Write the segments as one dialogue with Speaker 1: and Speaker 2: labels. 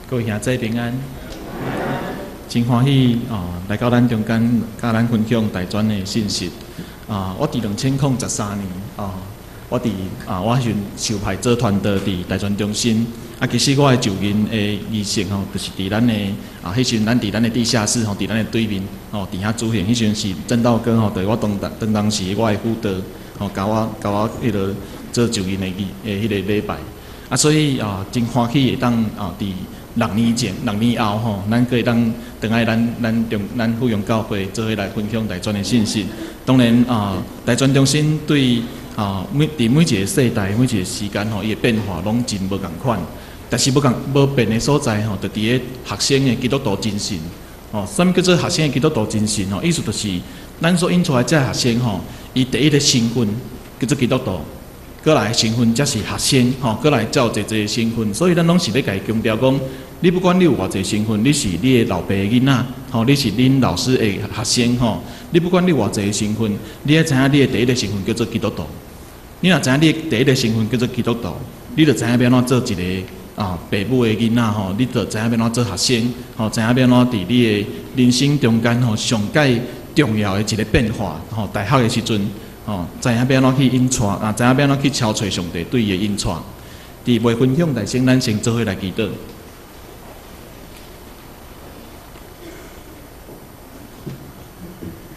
Speaker 1: 各位兄姊平安，真歡喜哦，來到咱中間，佮咱分享大專的信息。啊，我佇2013年啊，我佇啊，我彼陣受派做傳道佇大專中心。啊，其實我的就任的儀式吼，就是佇咱的啊，彼時陣咱佇咱的地下室吼，佇咱的對面吼，佇遐舉行。彼時陣是正道哥吼，就是我當當當時我的輔導吼，共我彼个做就任的儀的彼个禮拜。啊，所以啊，真歡喜會當啊，佇六年前、六年後吼，咱閣會當轉來咱咱中咱富陽教會做伙來分享大專的信息。當然啊，大專中心對啊每佇每一个世代、每一个時間吼，伊的變化攏真無仝款。但是無仝無變的所在吼，就佇咧學生的基督徒精神。吼，啥物叫做學生的基督徒精神吼？意思就是咱所引出來這學生吼，伊第一个身份叫做基督徒。閣來身份才是學生，吼，閣來才有濟濟身份，所以咱攏是欲共伊強調講，你不管你有偌濟身份，你是你的老爸的囡仔，吼，你是恁老師的學生，吼，你不管你偌濟身份，你愛知影你的第一个身份叫做基督徒。你若知影你的第一个身份叫做基督徒，你就知影欲按怎做一个啊爸母的囡仔，吼，你就知影欲按怎做學生，吼，知影欲按怎佇你的人生中間吼上蓋重要的一个變化，吼，大學的時陣。吼，知影欲按怎去引帶，啊，知影欲按怎去敲揣上帝對伊的引帶。佇未分享內先，咱先做伙來祈禱。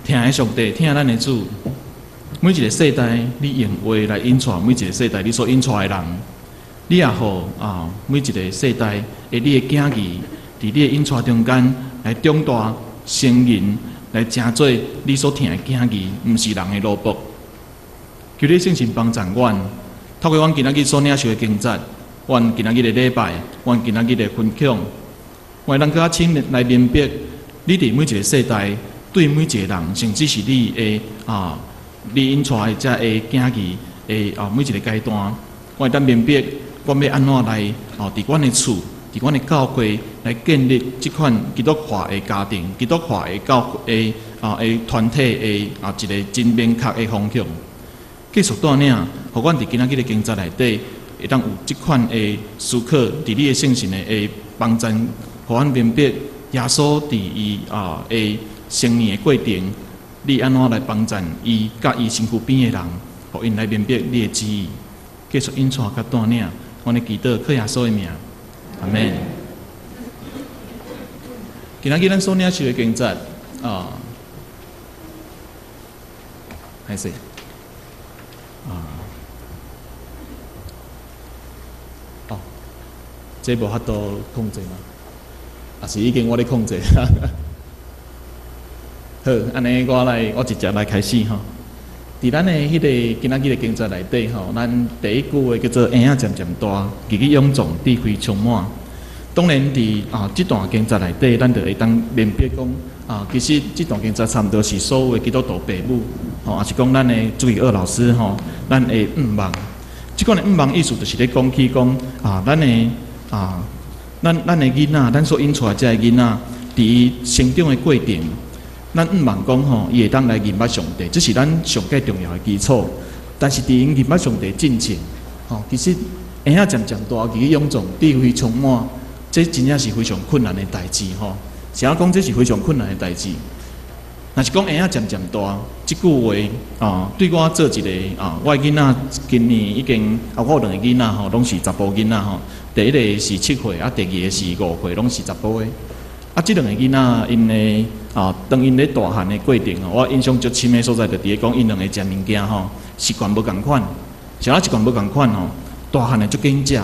Speaker 1: 疼的上帝，疼咱的主，每一个世代，你用話來引帶每一個世代，你所引帶的人，你也予啊，每一個世代的你的囝兒，佇你的引帶中間來長大成人，來成做你所疼的囝兒，毋是人的奴僕。求你聖神幫助阮，透過阮今仔日所領受的經節，阮今仔日的禮拜，阮今仔日的分享，願咱閣較深來明白，你佇每一個世代對每一個人，甚至是你的啊，你引帶的這个囝兒的啊每一個階段，願咱明白，阮欲按怎來哦，佇阮的厝，佇阮的教會來建立這款基督化的家庭、基督化的教會啊的團體的啊一個真明確的方向。繼續帶領，予阮佇今仔日的經節內底，會當有這款的思考，佇你的聖神的幫助，予阮明白耶穌佇伊啊的成年的過程，你按怎來幫助伊佮伊身軀邊的人，予𪜶來明白你的旨意。繼續引帶佮帶領，阮咧祈禱靠耶穌的名，阿門。今仔日咱所領受的經節啊，歹勢。啊，哦，這無法度控制嗎？抑是已經我咧控制？好，按呢我來，我直接來開始吼。佇咱的彼个今仔日的經節內底吼，咱第一句話叫做“嬰仔漸漸大，日日勇壯，智慧充滿”。當然，佇啊這段經節內底，咱就會當明白講啊，其實這段經節差毋多是所有的基督徒爸母，吼，抑是講咱的主日學老師吼，咱的向望。這款的向望意思就是咧講起講啊，咱的啊，咱咱的囡仔，咱所引出來這个囡仔，佇伊成長的過程，咱向望講吼，伊會當來認捌上帝，這是咱上蓋重要的基礎。但是佇𪜶認捌上帝進前，吼，其實嬰仔漸漸大，日日勇壯，智慧充滿。這真正是非常困難的代誌吼，是按怎講這是非常困難的代誌。若是講嬰仔漸漸大，這句話啊，對我做一个啊，我的囡仔今年已經啊，我有兩个囡仔吼，攏是查埔囡仔吼。第一个是7歲，啊，第二个是5歲，攏是查埔的。啊，這兩个囡仔𪜶的啊，當𪜶咧大漢的過程吼，我印象足深的所在，就佇咧講𪜶兩个食物件吼，習慣無仝款，啥物習慣無仝款吼，大漢的足緊食。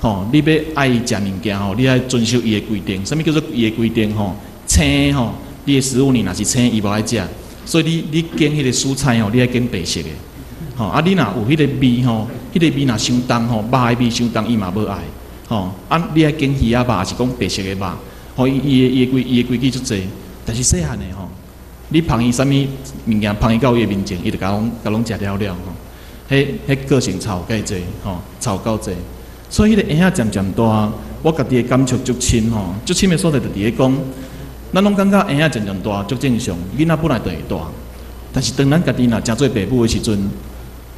Speaker 1: 吼，你欲愛伊食物件吼，你愛遵守伊的規定。啥物叫做伊的規定吼？青吼，你的食物你若是青，伊無愛食。所以你你揀彼个蔬菜吼，你愛揀白色的。吼，啊，你若有彼个味吼，彼个味若傷重吼，肉的味傷重，伊嘛無愛。吼，啊，你愛揀魚仔肉，抑是講白色的肉？吼，伊伊的伊的規伊的規矩足濟。但是細漢的吼，你捧伊啥物物件，捧伊到伊的面前，伊就共攏共攏食了了吼。彼彼個性差有蓋濟吼，差有夠濟。所以彼个嬰仔漸漸大，我家己的感觸足深吼，足深的所在就佇咧講，咱攏感覺嬰仔漸漸大足正常，囡仔本來就會大。但是當咱家己若成做爸母的時陣，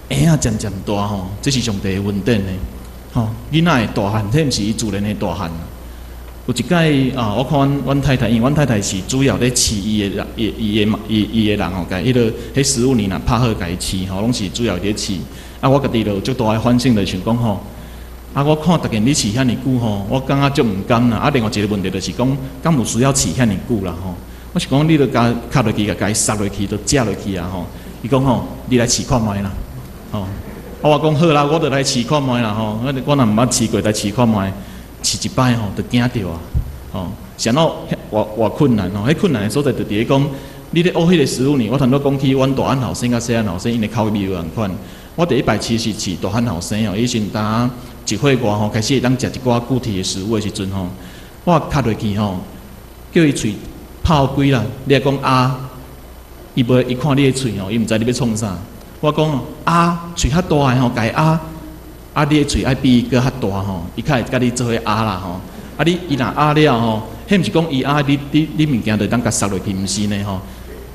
Speaker 1: 嬰仔漸漸大吼，這是上帝的恩典的吼。囡仔會大漢，彼毋是伊自然的大漢。有一擺啊，我看阮太太，因為阮太太是主要咧飼伊的人，伊伊的伊伊的人吼，共彼個彼食物泥若拍好共伊飼吼，攏是主要佇咧飼。啊，我家己就有足大的反省，就想講吼，啊，我看逐件你飼遐爾久吼，我感覺足毋甘啦。啊，另外一個問題就是講，敢有需要飼遐爾久啦吼？我是講你著共敲落去，共伊殺落去，就食落去啊吼。伊講吼，你來試看覓啦，吼。啊，我講好啦，我就來試看覓啦吼。我我若毋捌試過，來試看覓，試一擺吼，就驚著啊，吼。是按怎偌偌困難吼？彼困難的所在就佇咧講，你咧學彼個食物呢？我頭拄講起，阮大漢後生佮細漢後生，𪜶的口味無仝款。我第一擺試是飼大漢後生吼，伊時陣1歲外吼，開始會當食一寡固體的食物的時陣吼，我敲落去吼，叫伊喙泡開啦，你若講啊，伊無伊看你的喙吼，伊毋知你欲創啥。我講啊，喙較大的吼，共伊啊，啊，你的喙愛比伊閣較大吼，伊較會佮你做伙啊啦吼。啊，你伊若啊了吼，彼毋是講伊啊，你你你物件就當共塞落去，毋是呢吼。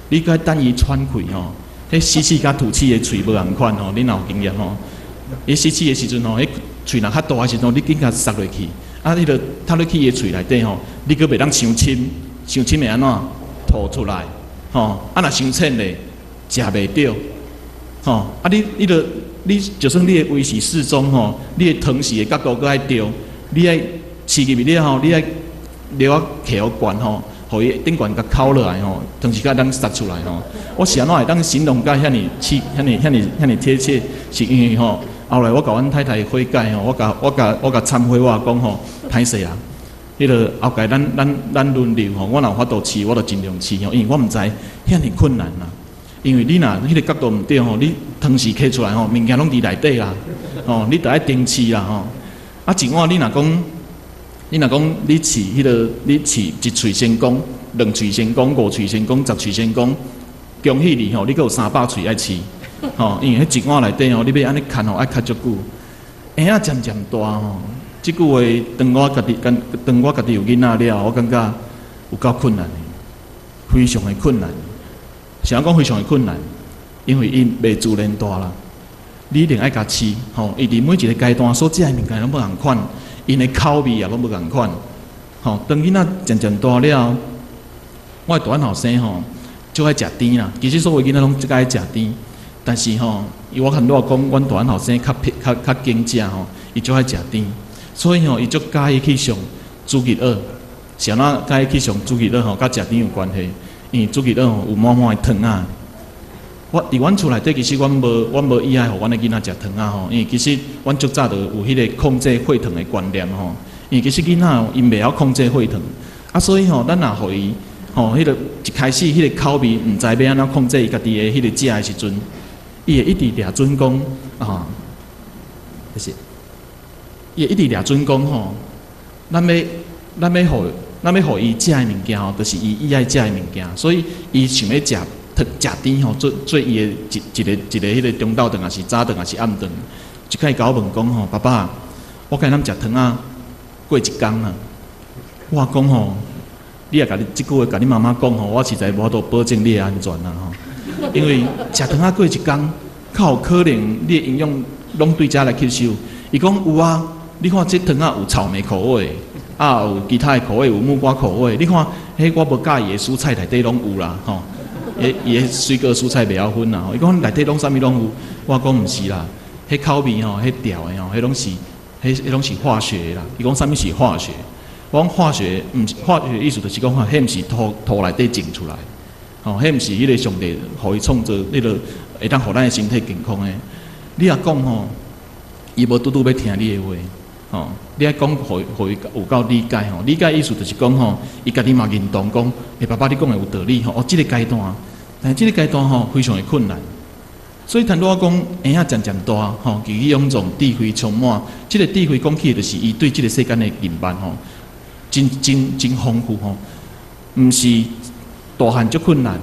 Speaker 1: 你閣等伊喘氣吼，彼吸氣佮吐氣的喙無仝款吼，你若有經驗吼。伊吸氣的時陣吼，彼喙若較大的時陣，你緊共塞落去，啊，彼個吞落去伊的喙內底吼，你閣袂當傷深，傷深會按怎吐出來，吼，啊若傷淺咧，食袂著，吼，啊你你著你就算你的位是適中吼，你的湯匙的角度閣愛對，你愛飼入去了後，你愛料仔揢予懸吼，予伊頂懸共扣落來吼，湯匙才當塞出來吼。我是按怎會當形容甲遐爾切、遐爾、遐爾、遐爾貼切，是因為吼，後來我共阮太太悔改吼，我共我共我共懺悔，我講吼，歹勢啊，彼個後蓋咱咱咱輪流吼，我若有法度飼，我就盡量飼吼，因為我毋知遐爾困難啦。因為你若彼個角度毋對吼，你湯匙揢出來吼，物件攏佇內底啦，吼，你著愛重飼啦吼。啊，一碗你若講，你若講你飼彼個，你飼一喙成功，兩喙成功，五喙成功，10喙成功，恭喜你吼，你閣有300喙愛飼，吼，因為彼一碗內底吼，你欲按呢牽吼，愛牽足久。嬰仔漸漸大吼，這句話當我家己，當我家己有囡仔了，我感覺有夠困難的，非常的困難。是按怎講非常的困難？因為𪜶袂自然大啦，你一定愛共飼吼。伊佇每一個階段所食的物件攏無仝款，𪜶的口味也攏無仝款。吼，當囡仔漸漸大了，我的大漢後生吼，足愛食甜啦。其實所有囡仔攏足愛食甜，但是吼，伊我看我講，阮大漢後生較較較緊食吼，伊足愛食甜，所以吼，伊足佮意去上主日學。是按怎佮意去上主日學吼，佮食甜有關係。因為主日學吼有滿滿的糖仔。我佇阮厝內底，其實阮無阮無意愛予阮的囡仔食糖仔吼，因為其實阮足早就有彼個控制血糖的觀念吼。因為其實囡仔𪜶袂曉控制血糖，啊，所以吼，咱若予伊吼，彼個一開始彼個口味毋知欲按怎控制伊家己的彼個食的時陣，伊會一直掠準講啊，就是伊會一直掠準講吼，咱欲咱欲予咱欲予伊食的物件吼，就是伊伊愛食的物件，所以伊想欲食食甜吼，做做伊的一一个一個彼個中晝頓，抑是早頓，抑是暗頓。一擺共我問講吼，爸爸，我敢會當食糖仔過一工啊？我講吼，你若共你這句話共你媽媽講吼，我實在無法度保證你的安全啦吼。因為食糖仔過一工，較有可能你的營養攏對遮來吸收。伊講有啊，你看這糖仔有草莓口味，啊有其他的口味，有木瓜口味。你看，彼我無佮意的蔬菜內底攏有啦吼。伊伊的水果蔬菜袂曉分啦吼。伊講內底攏啥物攏有，我講毋是啦，彼口味吼，彼調的吼，彼攏是，彼彼攏是化學的啦。伊講啥物是化學？我講化學毋是化學，意思就是講吼，彼毋是土土內底種出來，吼，彼毋是彼個上帝予伊創造，彼個會當予咱的身體健康的。你若講吼，伊無拄拄欲聽你的話，吼，你愛講予予伊有夠理解吼，理解意思就是講吼，伊家己嘛認同講，欸，爸爸你講的有道理吼，哦，這個階段，但是這個階段吼非常的困難，所以頭拄我講嬰仔漸漸大吼，意氣勇壯，智慧充滿，這個智慧講起的就是伊對這個世間的認捌吼，真真真豐富吼，毋是大漢足困難，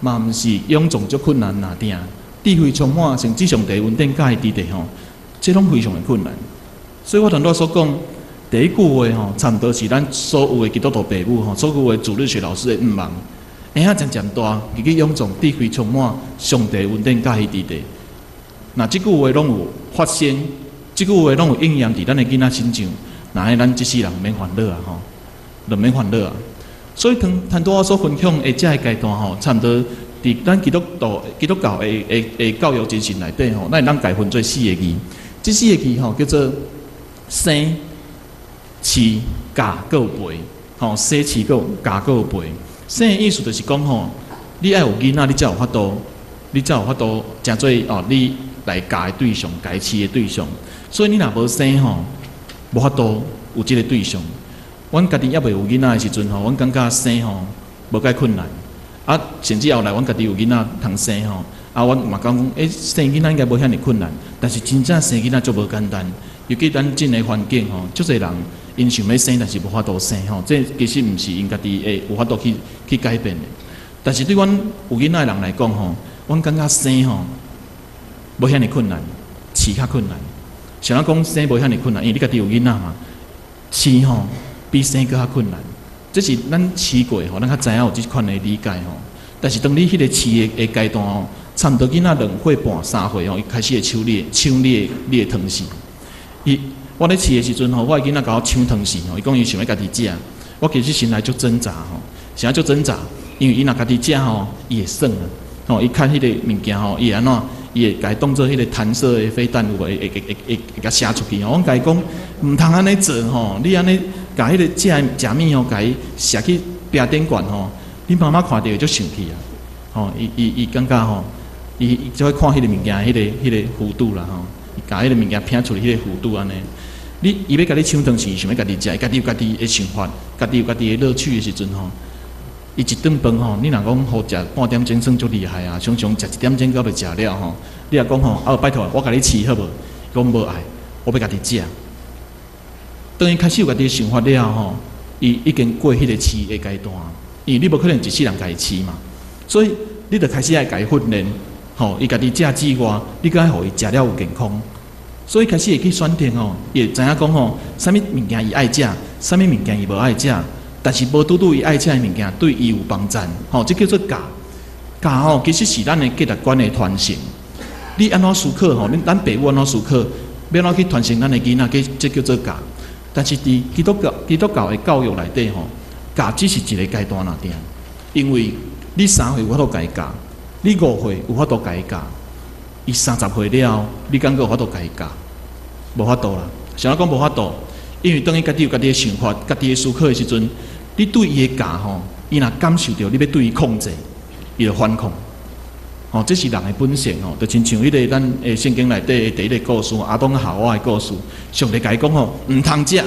Speaker 1: 嘛毋是勇壯足困難爾定，智慧充滿，甚至上帝恩典佮伊佇咧吼，這攏非常的困難。所以我頭拄所講，第一句話吼，差毋多是咱所有的基督徒爸母吼，所有的主日學老師的願望。嬰仔漸漸大，意氣勇壯，智慧充滿，上帝恩典佮伊佇咧。若這句話攏有發生，這句話攏有應驗佇咱的囡仔身上，那按呢咱這世人毋免煩惱啊吼。就免煩惱啊。所以頭拄我所分享的這个階段吼，差毋多佇咱基督徒基督教的教育精神內底吼，咱會當共分做四个字。這四個字吼叫做生、飼、教、閣陪。吼，生、飼、閣教、閣陪。生的意思就是講吼，你愛有囡仔，你才有法度，你才有法度成做哦，你來教的對象、共飼的對象。所以你若無生吼，無法度有這个對象。阮家己猶未有囡仔的時陣吼，阮感覺生吼無介困難。啊，甚至後來阮家己有囡仔通生吼，啊，阮嘛講講，欸，生囡仔應該無遐爾困難，但是真正生囡仔足無簡單。尤其咱這个環境吼，足濟人𪜶想欲生，但是無法度生吼。這其實毋是𪜶家己會有法度去改變的。但是對阮有囡仔的人來講吼，阮感覺生吼無遐爾困難，飼較困難。啥人講生無遐爾困難？因為你家己有囡仔嘛，飼吼比生閣較困難。這是咱飼過吼，咱較知影有這款的理解吼。但是當你彼个飼的階段吼，差毋多囡仔2歲半、3歲吼，伊開始會搶你、搶你的湯匙。伊我咧飼的時陣吼，我的囡仔共我搶湯匙吼，伊講伊想欲家己食，我其實心內足掙扎吼，啥足掙扎？因為伊若家己食吼，伊會耍啊，吼，伊看彼个物件吼，伊會按怎？伊會共伊當做彼個彈射的飛彈有無？會共射出去吼。我共伊講，毋通按呢做吼，你按呢共彼個食食物吼，共伊射去壁頂懸吼，恁媽媽看著會足生氣啊！吼，伊感覺吼，伊就愛看彼個物件，彼個幅度啦吼，伊共彼個物件拚出去彼個幅度按呢。你伊欲共你搶湯匙，想欲家己食，伊家己有家己的想法，家己有家己的樂趣的時陣吼，伊一頓飯吼，你若講予食半點鐘算足厲害啊，常常食一點鐘閣袂食了吼。你若講吼，啊拜託我共你飼好無？伊講無愛，我欲家己食。當伊開始有家己的想法了吼，伊已經過彼個飼的階段，因為你無可能一世人共伊飼嘛，所以你著開始愛共伊訓練，吼，伊家己食之外，你閣愛予伊食了有健康，所以開始會去選擇吼，伊會知影講吼，啥物物件伊愛食，啥物物件伊無愛食，但是無拄拄伊愛食的物件對伊有幫助，吼，這叫做教。教吼，其實是咱的價值觀的傳承。你按怎思考吼？咱爸母按怎思考，欲按怎去傳承咱的囡仔，這叫做教。但是佇基督教的教育內底吼，教只是一个階段爾爾，因為你3歲有法度共伊教，你5歲有法度共伊教，伊30歲了，你敢閣有法度共伊教？無法度啦。啥人講無法度？因為當伊家己有家己的想法、家己的思考的時陣，你對伊的教吼，伊若感受著你欲對伊控制，伊就反抗。吼，這是人的本性吼，就親像彼个咱的聖經內底的第一个故事，亞當夏娃的故事。上帝共伊講吼，毋通食，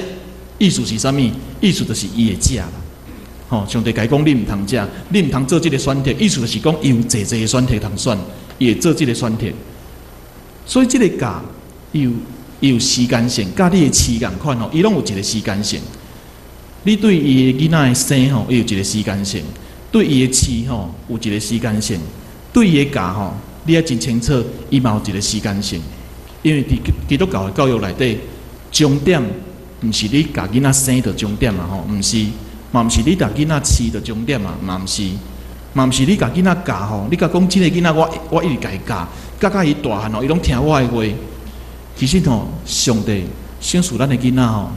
Speaker 1: 意思是啥物？意思就是伊會食啦。吼，上帝共伊講你毋通食，你毋通做這个選擇，意思就是講伊有濟濟个選擇通選，伊會做這个選擇。所以這个教，伊有時間性，佮你的飼仝款吼，伊攏有一个時間性。你對伊的囡仔的生吼，伊有一个時間性；對伊的飼吼，有一个時間性；對伊的教吼，你愛真清楚，伊嘛有一个時間性。因為佇基督教的教育內底，終點毋是你共囡仔生就終點啊吼，毋是，嘛毋是你共囡仔飼就終點啊，嘛毋是，嘛毋是你共囡仔教吼，你共講這个囡仔我一直共伊教，教甲伊大漢吼，伊攏聽我的話。其實吼，上帝賞賜咱的囡仔吼，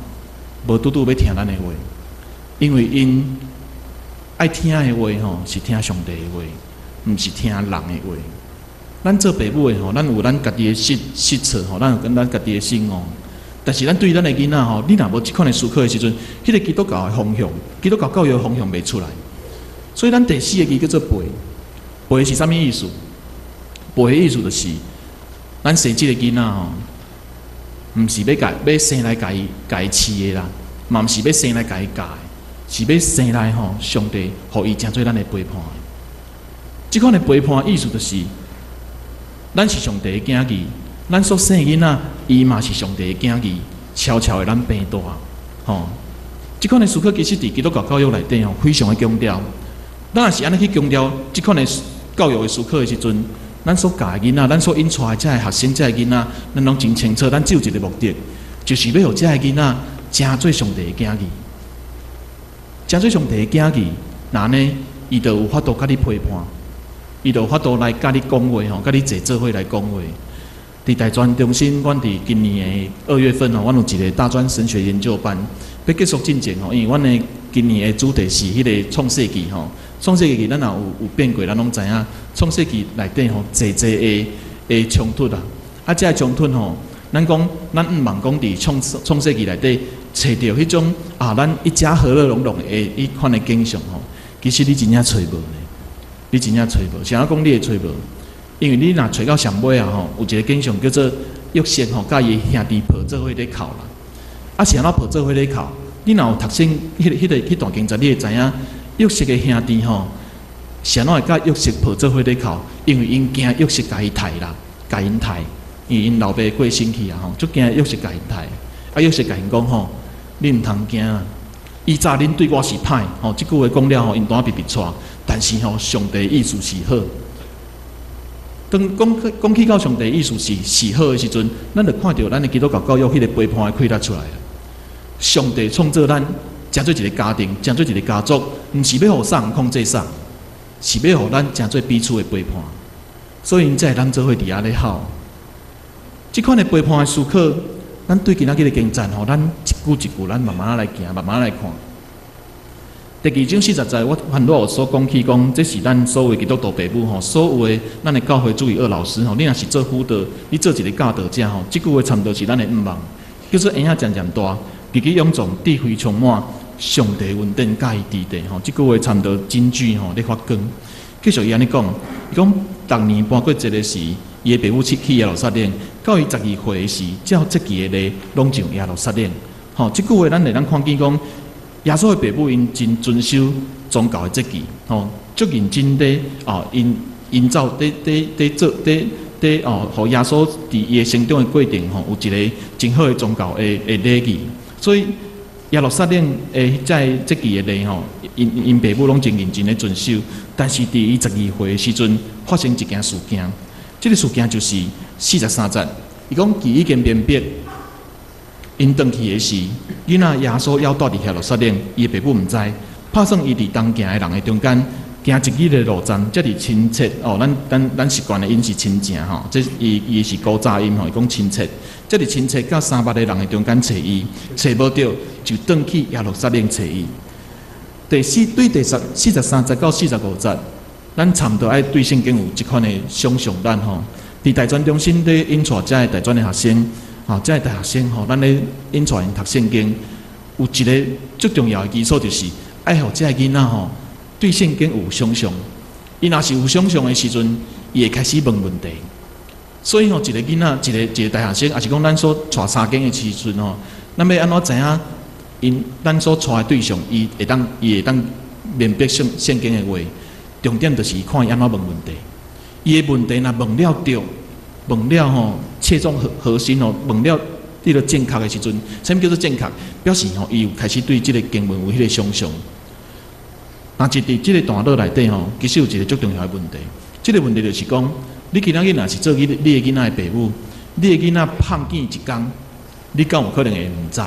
Speaker 1: 無拄拄欲聽咱的話，因為𪜶愛聽的話吼，是聽上帝的話，毋是聽人的話。咱做爸母的吼，咱有咱家己的失策吼，咱有跟咱家己的失誤。但是咱對咱的囡仔吼，你若無這款的思考的時陣，彼個基督教的方向，基督教教育的方向袂出來。所以咱第四个字叫做陪，陪是啥物意思？陪的意思就是，咱生這个囡仔吼，毋是欲共欲生來共伊飼的啦，嘛毋是欲生來共伊教的，是欲生來吼，上帝予伊成做咱的陪伴。這款的陪伴意思就是，咱是上帝的囝兒，咱所生的囡仔，伊嘛是上帝的囝兒，悄悄的咱變大，吼。這款的思考其實佇基督教教育內底吼，非常的強調。咱若是按呢去強調這款的教育的思考的時陣，咱所教的囡仔，咱所引帶的這个學生、這个囡仔，咱攏真清楚，咱只有一个目的，就是欲予這个囡仔成做上帝的囝兒，成做上帝的囝兒，那呢，伊就有法度佮你陪伴，伊就有法度來佮你講話吼，佮你坐做伙來講話。佇大專中心，阮佇今年的2月份吼，阮有一个大專神學研究班。欲結束進前吼，因為阮的今年的主題是彼个創世記吼，創世記咱若有變過，咱攏知影創世記內底吼，濟濟的衝突啊，啊，這个衝突吼，咱講咱毋茫講佇創世記內底揣著彼種啊，咱一家和樂融融的彼款的景象吼，其實你真正揣無呢，你真正揣無，是按怎講你會揣無？因為你若揣到上尾啊吼，有一個景象叫做約瑟吼，佮伊兄弟抱做伙咧哭啦。啊，是按怎抱做伙咧哭？你若有讀聖彼個彼段經節，你會知影約瑟的兄弟吼，是按怎會佮約瑟抱做伙咧哭？因為𪜶驚約瑟共伊刣啦，共𪜶刣，因為𪜶老爸過身去啊吼，足驚約瑟共𪜶刣。啊，約瑟共𪜶講吼，你毋通驚啊！以早恁對我是歹吼，這句話講了吼，𪜶當直直跩。但是吼，上帝意思是好。當講起到上帝意思是好的時陣，咱就看著咱的基督教教育彼个批判的氣力出來啊。上帝創造咱，成做一個家庭，成做一個家族，毋是欲予啥人控制啥，是欲予咱成做彼此的陪伴。所以𪜶才會咱做伙佇遐咧哭。這款的批判的思考，咱對今仔日的經節吼，咱一句一句，咱慢慢來行，慢慢來看。第二章40節，我拄仔有所講起講，這是咱所有基督徒爸母吼，所有的咱的教會主日學老師吼，你若是做輔導，你做一個教導者吼，這句話差毋多是咱的向望，叫做嬰仔漸漸大，日日勇壯，智慧充滿，上帝恩典佮伊佇咧吼，這句話差毋多真句吼咧發光。繼續伊按呢講，伊講逐年搬過節的時，伊的爸母去耶路撒冷，到伊12歲的時，照節期的禮，攏上耶路撒冷。吼，這句話咱會當看見講，耶穌的爸母𪜶真遵守宗教的節期，吼，足認真咧哦，𪜶𪜶走佇佇佇做佇佇哦，予耶穌佇伊的成長的過程吼，有一個真好的宗教的禮儀。所以耶路撒冷的這個節期的禮吼，𪜶𪜶爸母攏真認真咧遵守。但是佇伊12歲的時陣，發生一件事件。這個事件就是43節，伊講佢已經明白。𪜶轉去的時，囡仔耶穌猶蹛佇耶路撒冷，伊的爸母毋知，拍算伊佇同行的人的中間，行一日的路程，遮爾親切哦。咱習慣的音是親情吼，這伊伊是古早音吼，伊講親切，遮爾親切，佮300個人的中間揣伊，揣無著就轉去耶路撒冷揣伊。第四對第十43節到45節，咱差毋多愛對聖經有這款的想象咱吼，佇大專中心咧引帶遮个大專的學生。吼，遮个大學生吼，咱咧引帶𪜶讀聖經，有一个最重要的基礎，就是愛予遮个囡仔吼對聖經有想象。伊若是有想象的時陣，伊會開始問問題。所以吼，一個囡仔，一個一個大學生，抑是講咱所帶查經的時陣吼，咱欲按怎知影𪜶咱所帶的對象，伊會當明白聖經的話？重點就是看伊按怎問問題。伊的問題若問了對，問了吼，切中核心哦，問了佇咧正確的時陣，啥物叫做正確？表示吼，伊有開始對這个經文有彼个想象。但是佇這个段落內底吼，其實有一個足重要的問題。這个問題就是講，你今仔日若是做你的囡仔的爸母，你的囡仔胖見一工，你敢有可能會毋知？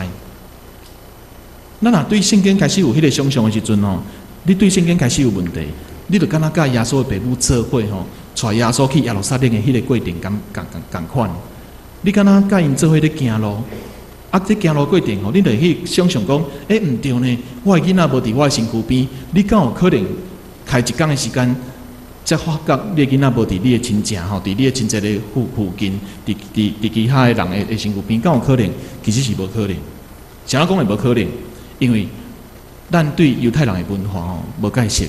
Speaker 1: 咱若對聖經開始有彼个想象的時陣吼，你對聖經開始有問題，你就敢若佮耶穌的爸母做伙吼，帶耶穌去耶路撒冷的彼个過程仝仝仝仝款。你敢若佮𪜶做伙咧行路，啊，這行路過程吼，你就去想象講，欸，毋對呢，我的囡仔無佇我的身軀邊，你敢有可能開一工的時間，才發覺你的囡仔無佇你的親情吼，佇你的親戚的附近，佇其他的人的身軀邊，敢有可能？其實是無可能。啥講會無可能？因為咱對猶太人的文化吼無解釋，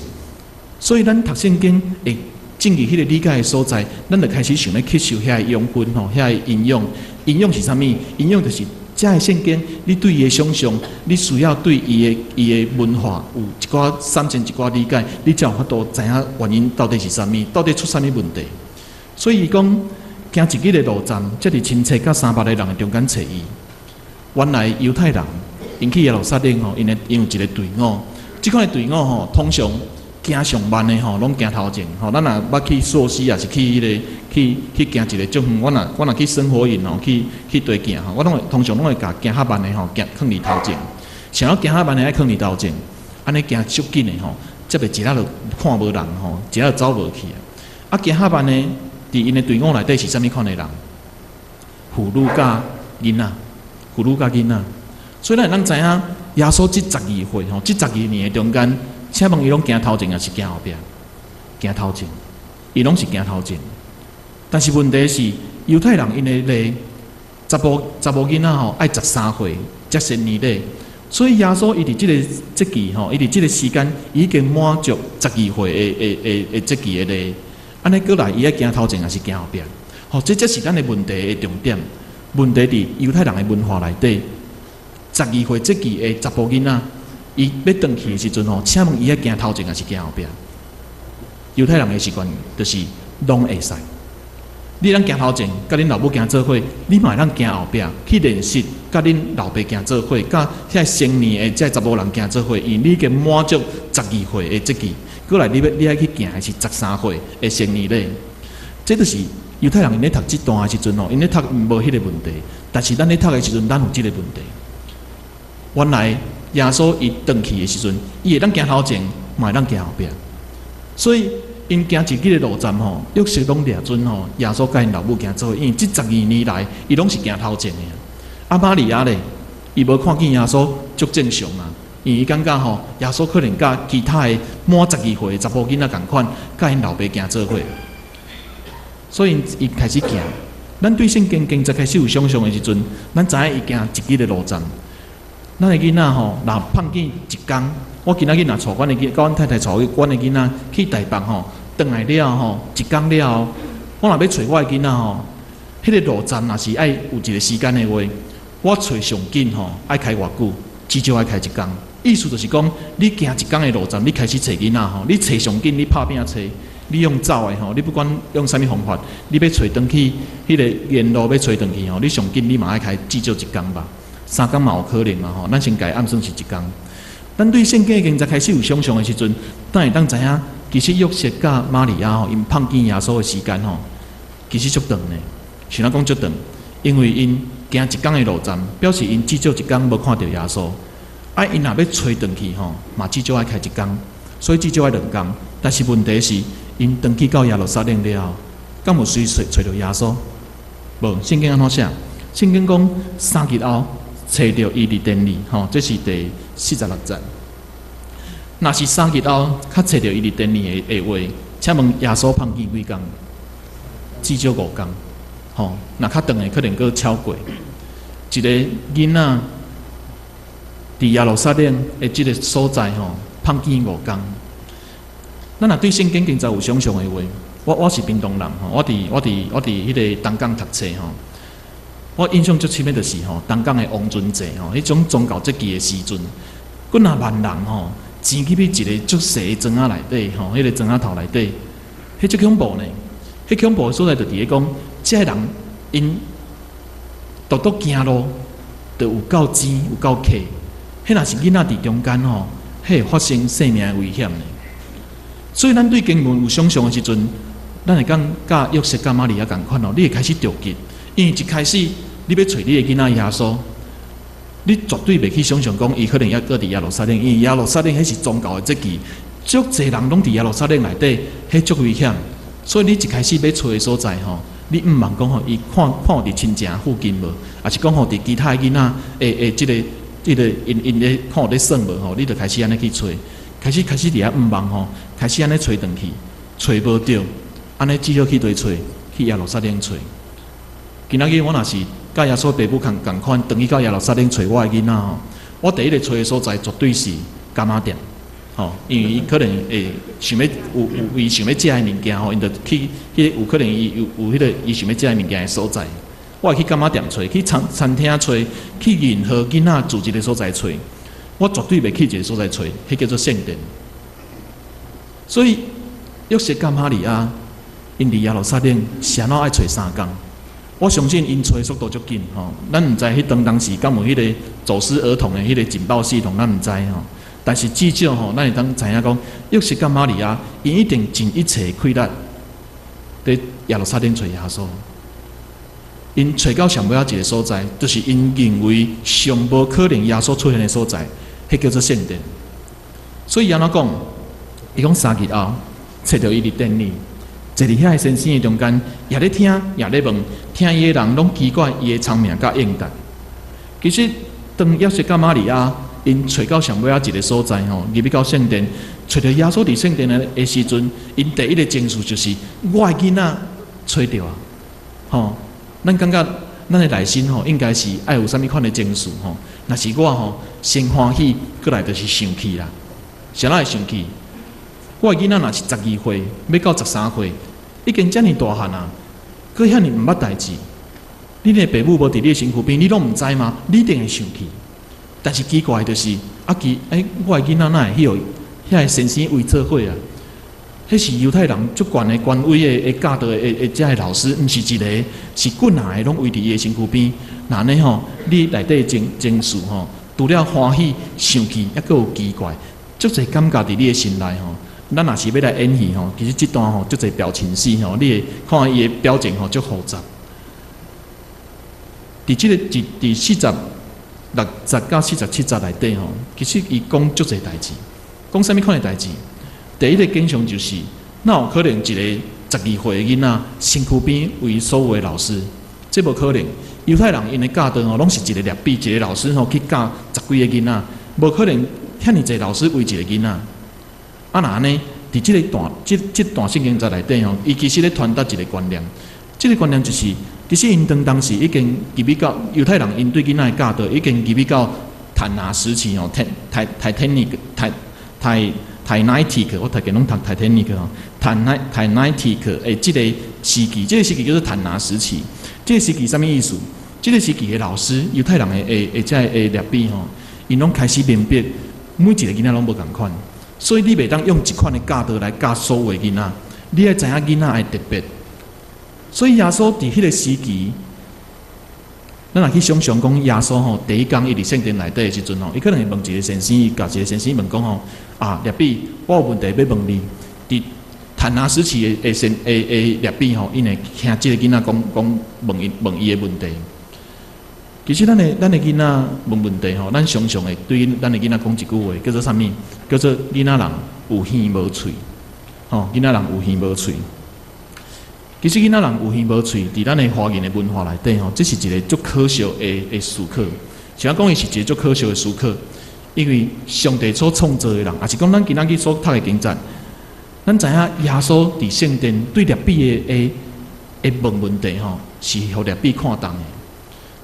Speaker 1: 所以咱讀聖經會進入彼个理解的所在，咱就開始想欲吸收遐个養分吼，遐个營養。營養是啥物？營養就是遮个聖經，你對伊的想象，你需要對伊的文化有一寡產生一寡理解，你才有法度知影原因到底是啥物，到底出啥物問題。所以伊講行一日的路程，遮爾親切佮300個人的中間揣伊。原來猶太人𪜶去耶路撒冷吼，𪜶有一个隊伍，這款的隊伍吼，通常行上慢的吼，攏行頭前吼。咱若捌去溯溪，抑是去彼个去行一个足遠，我若去生活營吼，去地行吼，我攏會通常攏會共行較慢的吼，行囥佇頭前。啥物行較慢的愛囥佇頭前，按呢行足緊的吼，才袂一下就看無人吼，一下就走無去啊。啊，行較慢的，佇𪜶的隊伍內底是啥物款的人？婦女佮囡仔，婦女佮囡仔。所以咱會當知影，耶穌這十二歲吼，這十二年的中間，請問伊攏行頭前抑是行後壁？行頭前，伊攏是行頭前。但是問題是，猶太人𪜶的禮，查某囡仔吼愛13歲才成年禮，所以耶穌伊佇這個節期吼，伊佇這個時間已經滿足十二歲的節期的禮。按呢過來，伊愛行頭前抑是行後壁？吼，這才是咱的問題的重點。問題佇猶太人的文化內底，十二歲節期的查埔囡仔，伊欲轉去的時陣吼，請問伊愛行頭前抑是行後壁？猶太人的習慣就是攏會使。你通行頭前，佮恁老母行做伙，你嘛會當行後壁去練習，佮恁老爸行做伙，佮遐成年的這查某人行做伙，因為你已經滿足十二歲的節期，過來你欲你愛去行的是十三歲的成年禮，這就是猶太人𪜶咧讀這段的時陣吼，𪜶咧讀無彼個問題，但是咱咧讀的時陣，咱有這個問題。原來耶穌伊轉去的時陣，伊會當行頭前，嘛會當行後壁，所以。𪜶行一日的路程吼，約瑟攏掠準吼，耶穌佮𪜶老母行做伙，因為這十二年來，伊攏是行頭前的。啊，瑪利亞咧，伊無看見耶穌足正常啊，因為伊感覺吼，耶穌可能佮其他的滿十二歲的查埔囡仔仝款，佮𪜶老爸行做伙，所以伊開始行。咱對聖經經節開始有想像的時陣，咱知影伊行一日的路程。咱的囡仔吼，若放見一工，我今仔日若帶阮的囡，佮阮太太帶阮的囡仔去台北吼，轉來了吼，一工了後，我若欲揣我的囡仔吼，彼個路程若是愛有一個時間的話，我揣上緊吼，愛開偌久？至少愛開一工。意思就是講，你行一工的路程，你開始揣囡仔吼，你揣上緊，你拍拚揣，你用走的吼，你不管用啥物方法，你欲揣轉去，彼個沿路欲揣轉去吼，你上緊你嘛愛開至少一工吧。三工嘛有可能嘛吼，咱先共伊按算是一工。咱對聖經經節開始有想像的時陣，咱會當知影，其實約瑟佮瑪利亞吼，𪜶放見耶穌的時間吼，其實足長的。是按怎講足長？因為𪜶行一工的路程，表示𪜶至少一工無看著耶穌。啊，𪜶若欲揣轉去吼，嘛至少愛開一工，所以至少愛兩工。但是問題是，𪜶轉去到耶路撒冷了後，敢有隨揣揣著耶穌？無，聖經按怎寫？聖經講三日後揣著伊佇殿裡，吼，這是第46節。若是三日後，較揣著伊佇殿裡的話，請問耶穌放見幾工？至少五工，吼，若較長的可能閣超過。一個囡仔佇耶路撒冷的這個所在，吼，放見五工。咱若對聖經經節有想像的話，我是屏東人，吼，我佇彼個東港讀冊，吼。我印象足深的就是吼，東港的王尊節吼，彼種宗教節期的時陣，幾若萬人吼，擠入去一個足細的莊仔內底，吼，彼個莊仔頭內底，彼足恐怖呢。彼恐怖的所在就佇咧講，這个人𪜶獨獨行路，就有夠擠，有夠客。彼若是囡仔佇中間吼，彼會發生生命的危險呢。所以咱對經文有想像的時陣，咱會講佮約瑟佮瑪利亞仝款哦，你會開始著急，因為一開始你欲揣你的囡仔耶穌，你絕對袂去想像講伊可能猶閣佇耶路撒冷，因為耶路撒冷彼是宗教的節期，足濟人攏佇耶路撒冷內底，彼足危險。所以你一開始欲揣的所在吼，你毋茫講吼，伊看看有佇親情附近無，抑是講吼佇其他的囡仔的這個、這個𪜶𪜶咧看有咧耍無吼，你就開始按呢去揣，開始佇遐毋茫吼，開始按呢揣轉去，揣無著，按呢只好去佗揣，去耶路撒冷揣。今仔日我若是佮耶穌爸母仝款，轉去到耶路撒冷揣我的囡仔吼，我第一个揣的所在絕對是柑仔店，吼，因為伊可能會想欲有伊想欲食的物件吼，𪜶就去彼個有可能伊有彼個伊想欲食的物件的所在。我會去柑仔店揣，去餐廳揣，去任何囡仔聚集的所在揣，我絕對袂去一個所在揣，彼叫做聖殿。所以約瑟佮瑪利亞，𪜶佇耶路撒冷，是按怎愛揣三工？我相信𪜶揣速度足緊吼，咱毋知彼當時敢有彼個走失兒童的彼個警報系統，咱毋知吼。但是至少吼，咱會當知影講，約瑟佮瑪利亞，𪜶一定盡一切氣力，佇耶路撒冷揣耶穌。𪜶揣到上尾仔一個所在，就是𪜶認為上無可能耶穌出現的所在，彼叫做聖殿。所以按怎講？伊講三日後，揣著伊佇殿裡，坐佇遐个先生的中間，也咧聽，也咧問，聽伊的人攏奇怪伊的聰明佮應答。其實，當約瑟佮瑪利亞，𪜶 𪜶揣到上尾仔一个所在吼，入去到聖殿，揣著耶穌佇聖殿的時陣，𪜶第一个情緒就是我的囡仔揣著啊！吼，咱感覺咱的內心吼，應該是愛有啥物款的情緒吼？若是我吼，先歡喜，過來就是生氣啦。啥人會生氣？我的囡仔若是12歲，欲到13歲，已經遮爾大漢啊，閣遐爾毋捌代誌，恁的爸母無佇你的身軀邊，你攏毋知嗎？你一定會生氣。但是奇怪就是，啊奇，欸，我的囡仔哪會去予遐个先生圍做伙啊？彼是猶太人足懸的權威的的教導的的遮个老師，毋是一個，是幾若个攏圍佇伊的身軀邊。若按呢吼，你內底情緒吼，除了歡喜、生氣，猶閣有奇怪，足濟感覺佇你的心內吼。咱若是欲來演戲吼，其實這段吼足濟表情戲吼，你會看伊的表情吼足複雜。佇這個佇佇46節到47節內底吼，其實伊講足濟代誌，講啥物款的代誌？第一个景象就是，哪有可能一個12歲的囡仔身軀邊圍所有的老師？這無可能。猶太人𪜶的教導吼，攏是一個拉比，一個老師吼去教十幾個囡仔，無可能遐爾濟老師圍一個囡仔。啊，若按呢，佇這个段這這段聖經節內底吼，伊其實咧傳達一個觀念，這个觀念就是，其實𪜶當當時已經入去到猶太人，𪜶對囡仔的教導已經入去到坦拿時期吼，泰泰泰坦尼克泰泰 Tannaitic，我逐家攏讀泰坦尼克吼，坦奈 Tannaitic 的這个時期，這个時期叫做坦拿時期。這个時期啥物意思？這个時期的老師，猶太人的的的這个拉比吼，𪜶攏開始明白每一个囡仔攏無仝款，所以你袂當用一款的教導來教所有的囡仔，你愛知影囡仔的特別。所以耶穌佇彼个時期，咱若去想象講耶穌吼，第一工伊佇聖殿內底的時陣吼，伊可能會問一个先生，伊共一个先生問講吼，啊，拉比，我有問題欲問你。佇坦拿時期的的先的的拉比吼，𪜶會聽這个囡仔講講問伊問伊的問題。其實咱的囡仔問問題吼，咱常常會對咱的囡仔講一句話，叫做啥物？叫做囡仔人有耳無喙，吼，囡仔人有耳無喙。其實囡仔人有耳無喙，佇咱的華人的文化內底吼，這是一个足可笑的的思考。是按怎講伊是一个足可笑的思考，因為上帝所創造的人，抑是講咱今仔日所讀的經節，咱知影耶穌佇聖殿對拉比的的的問問題吼，是予拉比看重的。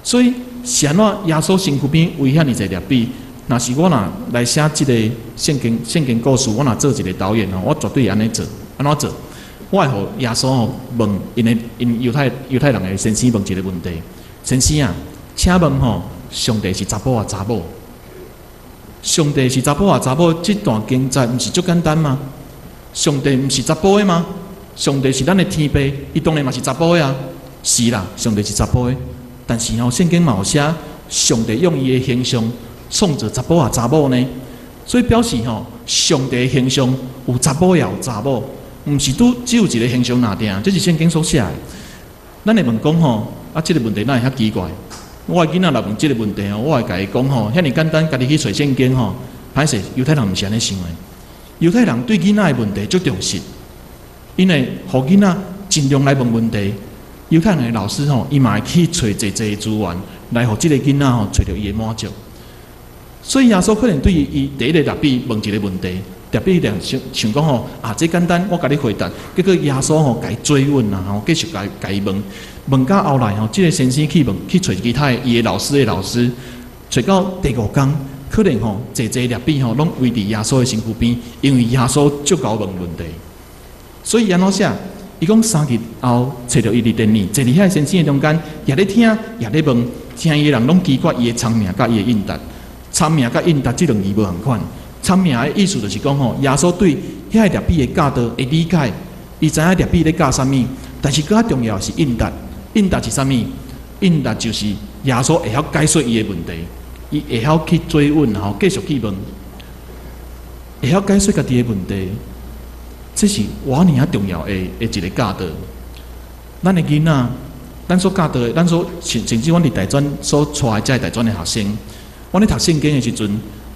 Speaker 1: 所以是按怎耶穌身軀邊圍遐爾濟拉比？若是我若來寫這个聖經聖經故事，我若做一个導演吼，我絕對會按呢做。按怎做？我會予耶穌吼問𪜶的𪜶猶太猶太人的先生問一个問題：先生啊，請問吼，上帝是查埔抑查某？上帝是查埔抑查某？這段經節毋是足簡單嗎？上帝毋是查埔的嗎？上帝是咱的天父，伊當然嘛是查埔的啊。是啦，上帝是查埔的，但是吼，聖經嘛有寫，上帝用伊的形象創造查埔抑查某呢？所以表示吼，上帝的形象有查埔也有查某。毋是拄只有一个形象爾爾，這是聖經所寫的。咱會問講吼，啊，這个問題哪會遐奇怪？我的囡仔若問這个問題吼，我會共伊講吼，遐爾簡單，家己去揣聖經吼。歹勢，猶太人毋是按呢想的。猶太人對囡仔的問題足重視，𪜶會予囡仔盡量來問問題。猶太人的老師吼，伊嘛會去揣濟濟資源來予這个囡仔吼揣著伊的滿足。所以耶穌可能對伊第一个拉比問一个問題。拉比咧想想講吼，啊，這簡單，我共你回答。結果耶穌吼共伊追問啊，吼，繼續共共伊問，問到後來吼，這个先生去問去揣其他的伊的老師的老師，揣到第五工，可能吼，濟濟拉比吼攏圍佇耶穌的身軀邊，因為耶穌足𠢕問問題。所以按怎寫？伊講三日後，揣著伊佇殿裡，坐佇遐个先生的中間，也咧聽，也咧問，聽伊的人攏奇怪伊的聰明佮伊的應答，聰明佮應答這兩字無仝款。聰明的意思就是講吼，耶穌對遐个拉比的教導會理解，伊知影拉比咧教啥物，但是閣較重要的是應答。應答是啥物？應答就是耶穌會曉解說伊的問題，伊會曉去追問，吼，繼續去問，會曉解說家己的問題，這是偌爾仔重要的的一个教導。咱的囡仔，咱所教導的，咱所甚甚至阮佇大專所帶的這个大專的學生，阮咧讀聖經的時陣，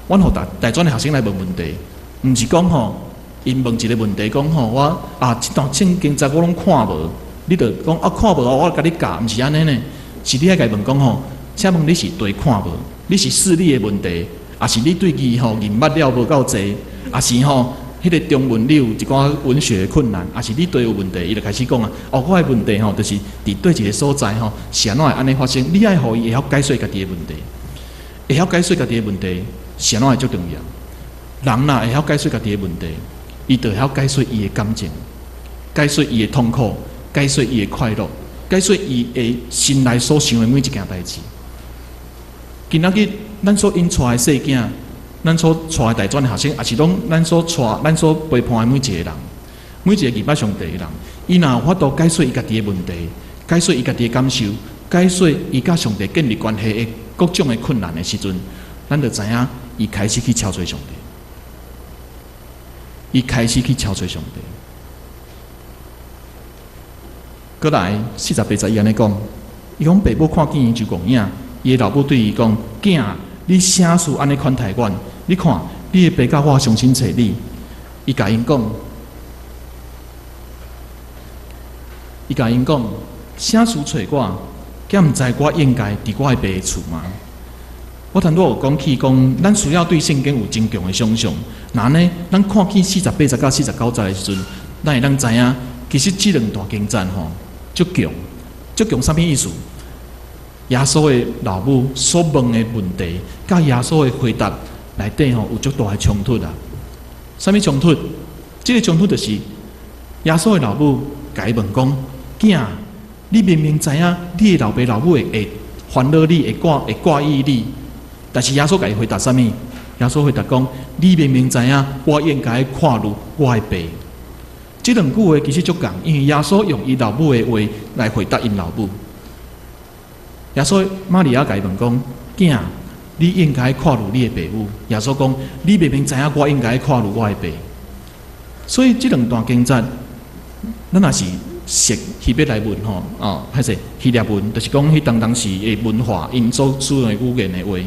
Speaker 1: 阮予大大專的學生來問問題，毋是講吼，𪜶問一个問題，講吼我啊，這段聖經節我攏看無，你著講啊看無我共你教，毋是按呢呢，是你愛共伊問講吼，請問你是佗看無？你是視力的問題，抑是你對字吼認捌了無夠濟，抑是吼彼个中文你有一寡文學的困難，抑是你對有問題，伊就開始講啊。哦，我的問題吼，就是佇佗一个所在吼，是按怎會按呢發生？你愛予伊會曉解說家己的問題，會曉解說家己的問題，是按怎會足重要？人若會曉解說家己的問題，伊就會曉解說伊的感情，解說伊的痛苦，解說伊的快樂，解說伊的心內所想的每一件代誌。今仔日咱所𪜶帶的細囝，咱所帶的大專的學生，抑是講咱所帶、咱所陪伴的每一個人，每一個認捌上帝的人，伊若有法度解說伊家己的問題，解說伊家己的感受，解說伊佮上帝建立關係的各種的困難的時陣，咱就知影伊開始去敲揣上帝，伊開始去敲揣上帝。閣來48節伊按呢講，伊講爸母看見伊就戇影，伊的老母對伊講：囝，你啥事按呢款待阮？你看，你的爸佮我傷心揣你。伊共𪜶講，伊共𪜶講，啥事揣我？敢毋知我應該佇我的爸的厝嗎？我頭拄有講起講，咱需要對聖經有真強的想像。若按呢，咱看見48節到49節的時陣，咱會當知影，其實這兩段經節吼，足強，足強啥物意思？耶穌的老母所問的問題，佮耶穌的回答內底吼有足大的衝突啊！啥物衝突？這个衝突就是耶穌的老母共伊問講：囝，你明明知影你的老爸老母會會煩惱你，會掛會掛意你，但是耶穌共伊回答啥物？耶穌回答講：你明明知影我應該看顧我的爸。這兩句話其實足仝，因為耶穌用伊老母的話來回答𪜶老母。耶穌瑪利亞共伊問講：囝，你應該看顧你的爸母。耶穌講：你明明知影我應該看顧我的爸。所以這兩段經節，咱若是熟希伯來文吼，哦，歹勢希臘文，就是講彼當當時的文化，𪜶所使用的語言的話，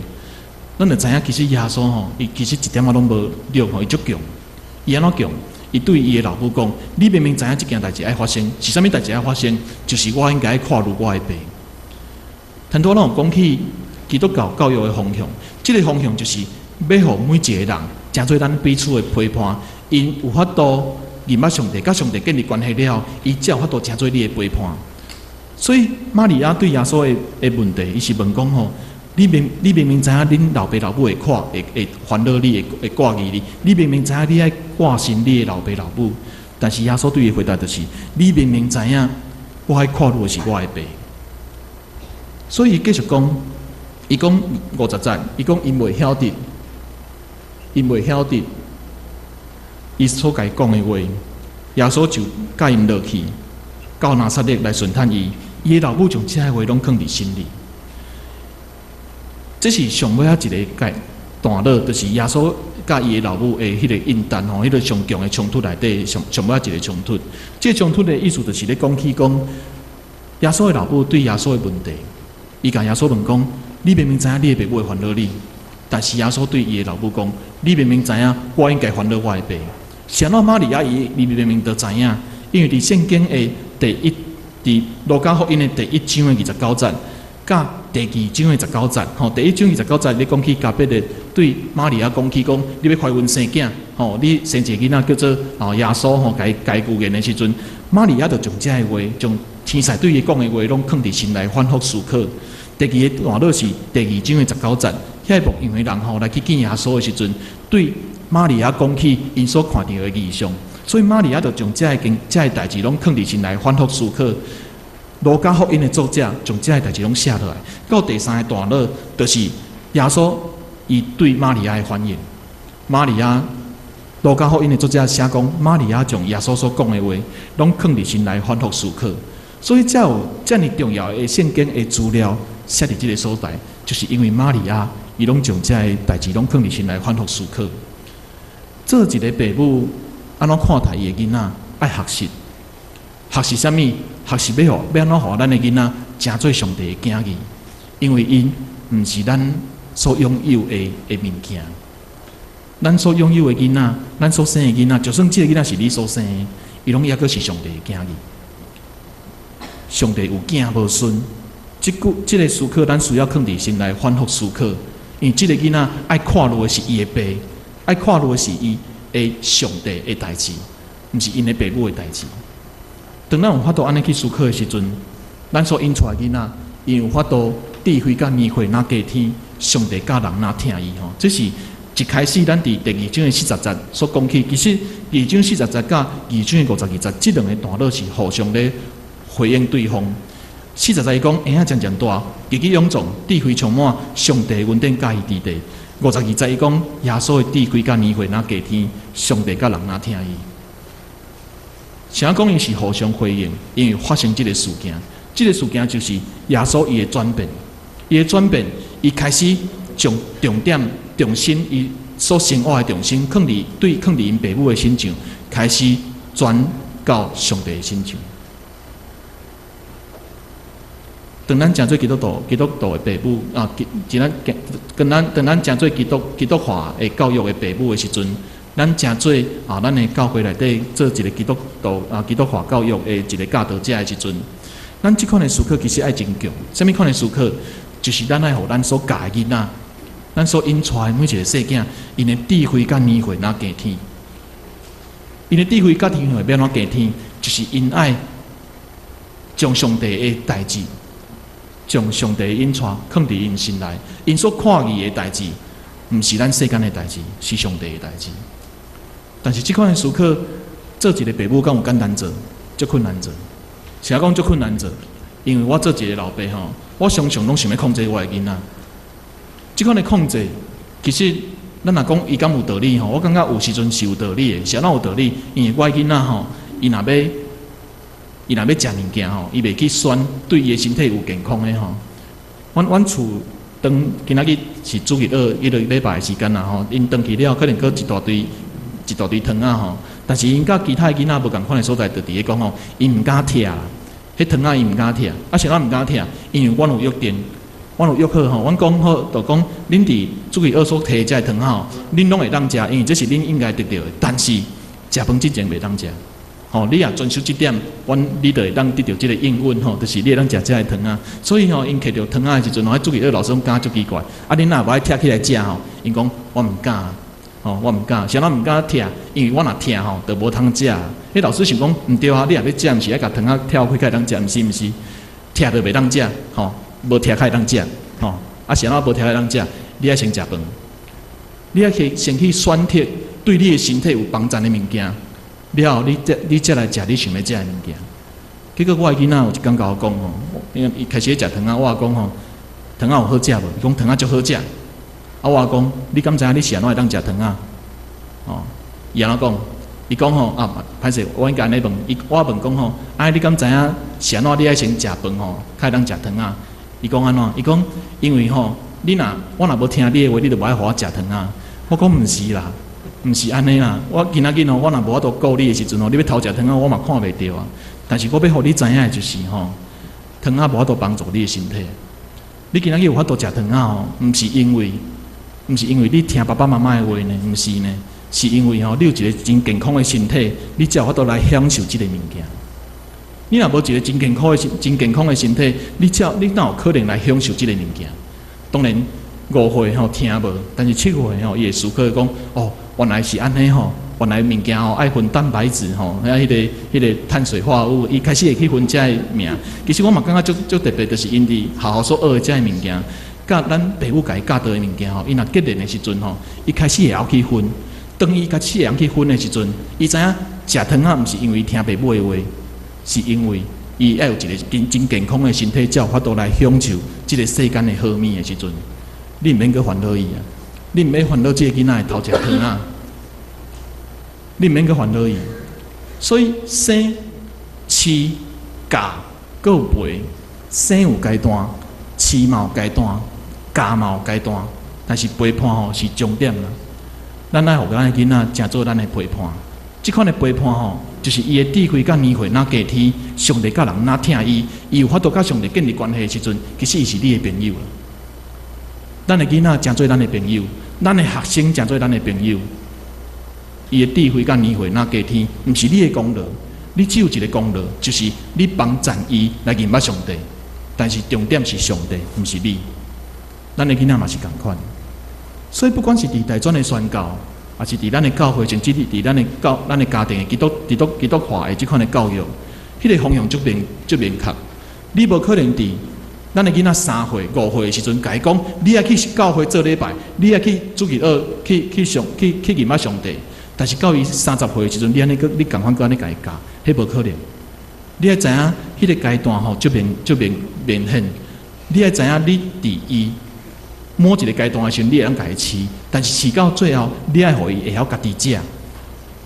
Speaker 1: 咱就知影其實耶穌吼，伊其實一點仔攏無弱吼，伊足強。伊按怎強？伊對伊的老母講：你明明知影這件代誌愛發生，是啥物代誌愛發生？就是我應該看顧我的爸。頭拄咱有講起基督教教育的方向，這个方向就是欲予每一个人，成做咱彼此的陪伴，𪜶有法度認捌上帝，佮上帝建立關係了後，伊才有法度成做你的陪伴。所以瑪利亞對耶穌的的問題，伊是問講吼：你明你明明知影恁老爸老母會看，會會煩惱你，會會掛意你，你明明知影你愛掛心你的老爸老母，但是耶穌對伊回答就是：你明明知影我愛看顧的是我的爸。所以伊繼續講，伊講50節，伊講𪜶袂曉得，𪜶袂曉得，伊所共伊講的話，耶穌就佮𪜶落去，到拿撒勒來順趁伊，伊的老母將這个話攏囥佇心裡。這是上尾仔一个段落，就是耶穌佮伊的老母的彼个應答吼，彼个上強的衝突內底上上尾仔一个衝突。這个衝突的意思就是咧講起講，耶穌的老母對耶穌的問題。伊共耶穌問講：你明明知影你的爸母會煩惱你，但是耶穌對伊的老母講：你明明知影我應該煩惱我的爸。是按怎瑪利亞伊伊明明都知影，因為佇聖經的第一，佇路加福音的第一章的29節，佮第二章的十九節，吼，第一章29節咧講起加百列對瑪利亞講起講，你欲懷孕生囝，吼，你生一个囡仔叫做哦耶穌吼，共伊共伊預言的時陣，瑪利亞就將這个話，將天使對伊講的話，攏囥佇心內反覆思考。第二个段落是第二章的十九節，遐个牧羊的人吼來去見耶穌的時陣，對瑪利亞講起𪜶所看著的異象，所以瑪利亞就將這个經、這个代誌攏囥佇心內反覆思考。路加福音的作者將這個代誌攏寫落來。到第三個段落，就是耶穌伊對瑪利亞的反應。瑪利亞，路加福音的作者寫講，瑪利亞將耶穌所講的話攏囥佇心內反覆思考。所以才有遮爾重要的聖經的資料寫佇這个所在，就是因為瑪利亞伊攏將這个代誌攏囥佇心內反覆思考。做一个爸母，按怎看待伊的囡仔？愛學習，學習啥物？學習欲予欲按怎予咱的囡仔成做上帝的囝兒？因為𪜶毋是咱所擁有的的物件。咱所擁有的囡仔，咱所生的囡仔，就算這个囡仔是你所生的，伊攏猶閣是上帝的囝兒。上帝有囝無孫，這句這个思考，咱需要囥佇心內反覆思考。因為這个囡仔愛看路的是伊的爸，愛看路的是伊的上帝的代誌，毋是𪜶的爸母的代誌。當咱有法度按呢去思考的時陣，咱所引帶的囡仔，𪜶有法度智慧佮年歲若加添，上帝佮人若疼伊吼。這是一開始咱佇第二章的四十節所講起，其實二章四十節佮二章的52節，這兩個段落是互相咧回應對方。四十節伊講，嬰仔漸漸大，日日勇壯，智慧充滿，上帝恩典佮伊佇地。52節伊講，耶穌的智慧佮年歲若加添，上帝佮人若疼伊。啥講伊是互相回應，因為發生這个事件，這个事件就是耶穌伊的轉變，伊的轉變，伊開始將重點、重心，伊所生活的重心，囥佇對囥佇𪜶爸母的身上，開始轉到上帝的身上。當咱成做基督徒、基督徒的爸母啊，其咱跟咱當咱成做基督基督化的教育的爸母的時陣，咱成做啊，咱的教會內底做一个基督徒啊，基督化教育的一个教導者的時陣，咱這款的思考其實愛真強。啥物款的思考？就是咱愛予咱所教的囡仔，咱所引帶的每一个細囝，𪜶的智慧佮年歲若加添，𪜶的智慧佮年歲欲按怎加添？就是𪜶愛將上帝的代誌，將上帝的引帶囥佇𪜶心內，𪜶所看見的代誌，毋是咱世間的代誌，是上帝的代誌。但是這款的思考，做一个爸母敢有簡單做？足困難做。是按怎講足困難做？因為我做一个老爸吼，我常常攏想欲控制我的囡仔。這款的控制，其實咱若講伊敢有道理吼，我感覺有時陣是有道理的。是按怎有道理？因為我的囡仔吼，伊若欲食物件吼，伊袂去選對伊的身體有健康的吼。阮厝當今仔日是主日學彼个禮拜的時間啦吼，𪜶轉去了，可能閣一大堆一大堆糖仔吼。但是𪜶佮其他的囡仔無仝款的所在，就佇咧講吼，𪜶毋敢拆，彼糖仔𪜶毋敢拆。啊，是按怎毋敢拆？因為阮有約定，阮有約好吼，阮講好，就講恁佇主日學所提這个糖仔吼，恁攏會當食，因為這是恁應該得著的。但是食飯之前袂當食。吼，你若遵守這點，阮你就會當得著這个應允吼，就是你會當食這个糖仔。所以吼，𪜶提著糖仔的時陣，吼，彼主日學老師攏感覺足奇怪。啊，恁若無愛拆起來食吼？𪜶講我毋敢，吼，我毋敢。啥物毋敢拆？因為我若拆吼，就無通食。彼老師想講毋對啊，你若欲食，毋是愛共糖仔拆開才會當食，毋是毋是？拆就袂當食，吼，無拆才會當食，吼。啊，是按怎無拆會當食？你愛先食飯，你愛去先去選擇對你的身體有幫助的物件。了後，你才來食你想欲食的物件。結果我的囡仔有一工共我講吼，因為伊開始咧食糖仔，我講吼，糖仔有好食無？伊講糖仔足好食。啊，我講，你敢知影你是按怎會當食糖仔？哦，伊按怎講？伊講吼啊，歹勢，我應該按呢問伊，我問講吼，啊，你敢知影是按怎你愛先食飯吼，才會當食糖仔？伊講按怎？伊講因為吼，你若我若無聽你的話，你就無愛予我食糖仔。我講毋是啦。毋是按呢啦，我今仔日吼，我若無法度顧你的時陣吼，你欲偷食糖仔，我嘛看袂著啊。但是我欲予你知影的就是吼，糖仔無法度幫助你的身體。你今仔日有法度食糖仔吼，毋是因為你聽爸爸媽媽的話呢，毋是呢，是因為吼，你有一个真健康的身體，你才有法度來享受這个物件。你若無一个真健康的身體，你哪有可能來享受這个物件？當然5歲吼聽無，但是7歲吼伊會思考講哦。原來是按呢吼，原來物件吼愛分蛋白質吼，遐彼個碳水化合物，伊開始會去分這个名。其實我嘛感覺足足特別，就是𪜶佇學校所學的這个物件，佮咱爸母共伊教導的物件吼，伊若結連的時陣吼，伊開始會曉去分。當伊開始會曉去分的時陣，伊知影食糖仔毋是因為聽爸母的話，是因為伊愛有一个真真健康的身體，才有法度來享受這个世間的好物的時陣，你毋免閣煩惱伊啊。你毋免煩惱這个囡仔會偷食糖仔，你毋免閣煩惱伊。所以生、飼、教、閣有陪，生有階段，飼嘛有階段，教嘛有階段，但是陪伴吼是重點啦。咱愛予咱的囡仔成做咱的陪伴，這款的陪伴吼，就是伊的智慧佮年歲若加添，上帝佮人若疼伊，伊有法度佮上帝建立關係的時陣，其實伊是你的朋友啦。咱的囡仔成做咱的朋友，咱的學生成做咱的朋友，伊的智慧佮年歲若加添，毋是你的功勞，你只有一个功勞，就是你幫贊伊來認捌上帝。但是重點是上帝，毋是你。咱的囡仔嘛是仝款。所以不管是佇大專的宣教，抑是佇咱的教會，甚至佇咱的教、咱的家庭的基督化的這款的教育，彼個方向足明足明確。你無可能佇咱的囡仔3歲、5歲的時陣，共伊講，你愛去教會做禮拜，你愛去主日學，去去上去去認捌上帝。但是到伊30歲的時陣，你按呢閣你仝款閣按呢共伊教，彼無可能。你愛知影，彼個階段吼足明足明明顯。你愛知影，你佇伊某一個階段的時陣，你會當共伊飼，但是飼到最後，你愛予伊會曉家己食。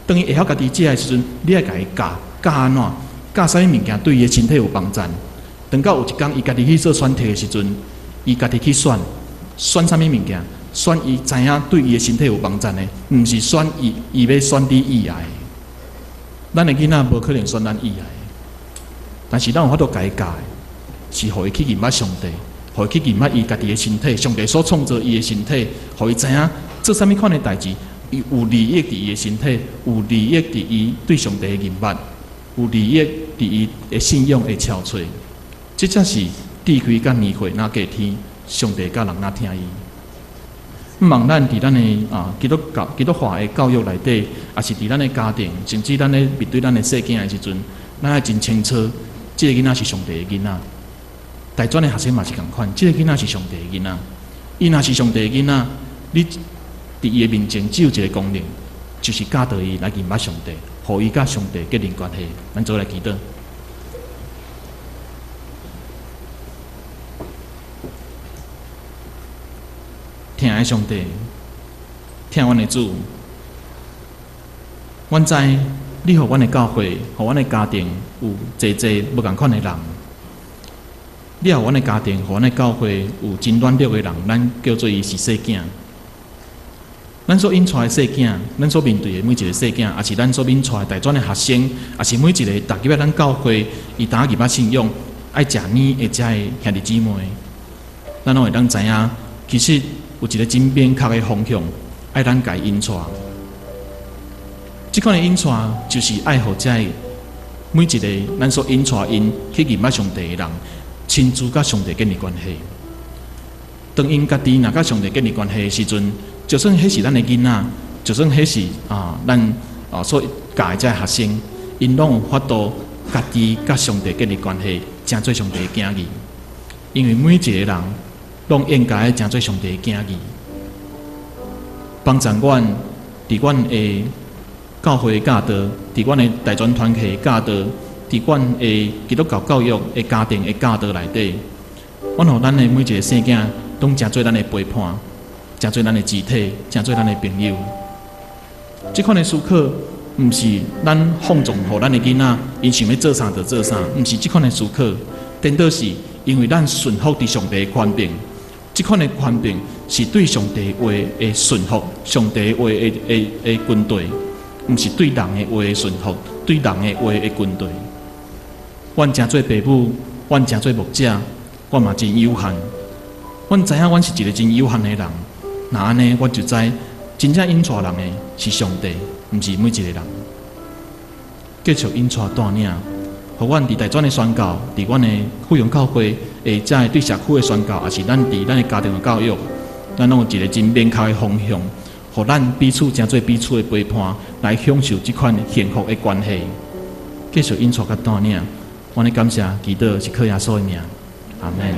Speaker 1: 當伊會曉家己食的時陣，你愛共伊教教按怎，教啥物物件對伊的身體有幫助。等到有一工伊家己去做選擇的時陣，伊家己去選，選啥物物件？選伊知影對伊的身體有幫助的，毋是選伊伊欲選你意愛的。咱的囡仔無可能選咱意愛的，但是咱有法度共伊教的，是予伊去認捌上帝，予伊去認捌伊家己的身體，上帝所創造伊的身體，予伊知影做啥物款的代誌，伊有利益佇伊的身體，有利益佇伊對上帝的認捌，有利益佇伊的信仰的憔悴。這才是智慧佮年歲若過天，上帝佮人若疼伊。毋望咱佇咱的基督教、基督化的教育內底，抑是佇咱的家庭，甚至咱咧面對咱的細囝的時陣，咱愛真清楚，這個囡仔是上帝的囡仔。大專的學生嘛是仝款，這個囡仔是上帝的囡仔。伊若是上帝的囡仔，你佇伊的面前只有一個功能，就是教導伊來認捌上帝，予伊佮上帝建立關係。咱做來祈禱。疼的上帝，疼阮的主，阮知你予阮的教會，予阮的家庭有濟濟無仝款的人。你予阮的家庭，予阮的教會有真軟弱的人，咱叫做伊是細囝。咱所引帶的細囝，咱所面對的每一個細囝，抑是咱所引帶的大專的學生，抑是每一個踏入來咱教會，伊當入來信仰，愛食奶的遮的兄弟姊妹，咱攏會當知影，其實有一個真明確的方向，愛咱共伊引帶。這款的引帶，就是愛予遮的每一個咱所引帶𪜶去認捌上帝的人，親自佮上帝建立關係。當𪜶家己若佮上帝建立關係的時陣，就算彼是咱的囡仔，就算彼是咱所教的遮學生，𪜶攏有法度家己佮上帝建立關係，成做上帝的囝兒。因為每一個人攏應該成做上帝的囝兒。幫助阮佇阮的教會的教導，佇阮的大專團契的教導，佇阮的基督教教育的家庭的教導內底，阮予咱的每一個細囝攏成做咱的陪伴，成做咱的肢體，成做咱的朋友。這款的思考，毋是咱放縱予咱的囡仔，𪜶想欲做啥就做啥，毋是這款的思考，顛倒是因為咱順服佇上帝的權柄，這款的權柄是對上帝話的順服，上帝話的的的軍隊，毋是對人的話的順服，對人的話的軍隊。阮成做爸母，阮成做牧者，我嘛真有限。阮知影阮是一個真有限的人，若按呢，阮就知真正引帶人的是上帝，毋是每一個人。繼續引帶帶領，予阮佇大專的宣教，佇阮的富陽教會，或者對社區的宣教，抑是咱佇咱的家庭的教育，咱攏有一個真明確的方向，予咱彼此成做彼此的陪伴，來享受這款幸福的關係。繼續引帶佮帶領，阮咧感謝祈禱是靠耶穌的名，阿門。